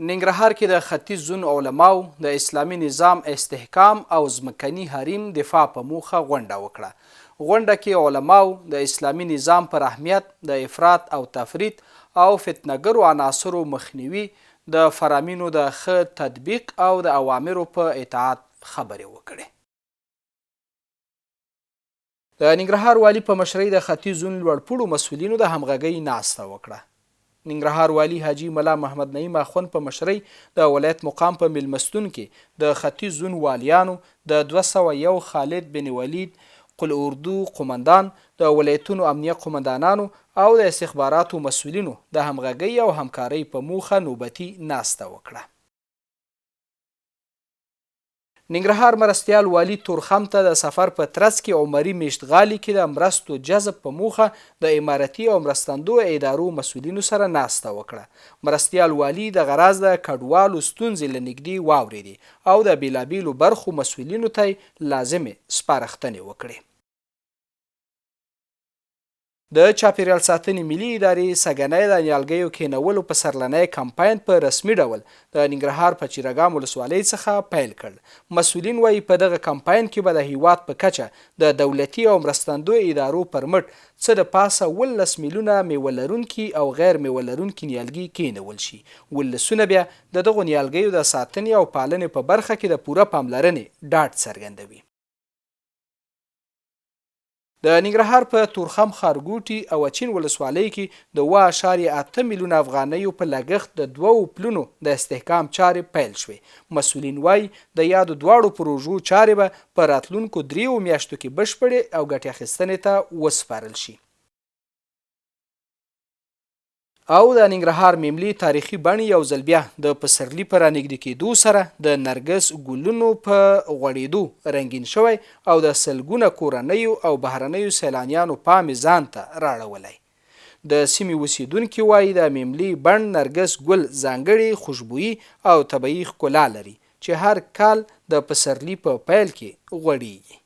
ننګرهار کې د ختیځ زون علماو د اسلامي نظام استحکام او ځمکني حریم دفاع په موخه غونډه وکړه. غونډه کې علماو د اسلامي نظام پر اهمیت، د افراط او تفریط او فتنهګرو عناصرو مخنیوي، د فرامینو د ښه تطبیق او د اوامرو په اطاعت خبرې وکړې. د ننګرهار والي په مشرۍ د ختیځ زون لوړپوړو مسؤلینو د همغږۍ ناسته وکړه. ننګرهار والي حاجي ملا محمد نعیم اخوند په مشرۍ د ولایت مقام په میلمستون کې د ختیځ زون والیانو، د 201 خالد بن ولید قول اردو قومندان، د ولایتونو امنیه قومندانانو او د استخباراتو مسؤلینو د همغږۍ او همکارۍ په موخه نوبتي ناسته وکړه. ننګرهار مرستیال والي تورخم ته د سفر په ترڅ کې عمري میشتغالي کې د مرستو جذب په موخه د امارتي او مرستندویه ادارو مسؤلینو سره ناسته وکړه. مرستیال والي دغه راز د کډوالو ستونزې له نږدې واورېدې او د بېلابېلو برخو مسؤلینو ته یې لازمې سپارښتنې وکړې. د چاپېریال ساتنې ملي ادارې سږنی د نیالګیو کېنولو پسرلنی کمپاین په رسمي ډول د ننګرهار پچیرګام ولسوالۍ څخه پیل کړ. مسؤلین وايي، په دغه کمپاین کې به د هېواد په کچه د دولتي او مرستندویه ادارو پر مټ څه د پاسه 17 میلیونه مېوه لرونکي او غیر مېوه لرونکي نیالګي کېنول شي. ولسونه بیا د دغو نیالګیو د ساتنې او پالنې په برخه کې د پوره پاملرنې ډاډ څرګندوي. د ننګرهار په تورخم ښارګوټي او اچین ولسوالۍ کې د 7.8 میلیونه افغانیو په لګښت د دوو پلونو د استحکام چارې پیل شوې. مسؤلین وايي، د یادو دواړو پروژو چارې به په راتلونکو درېیو میاشتو کې بشپړې او ګټې اخیستنې ته وسپارل شي. او د ننګرهار میملې تاریخي بڼ یو ځل بیا د پسرلي په رانږدې کېدو سره د نرګس ګلونو په غوړېدو رنګین شوی او د سلګونه کورنیو او بهرنیو سیلانیانو پام یې ځان ته راړولی. د سیمې اوسېدونکي وايي، د میملې بڼ نرګس ګل ځانګړې خوشبويي او طبیعي ښکلا لري چې هر کال د پسرلي په پیل کې غوړېږي.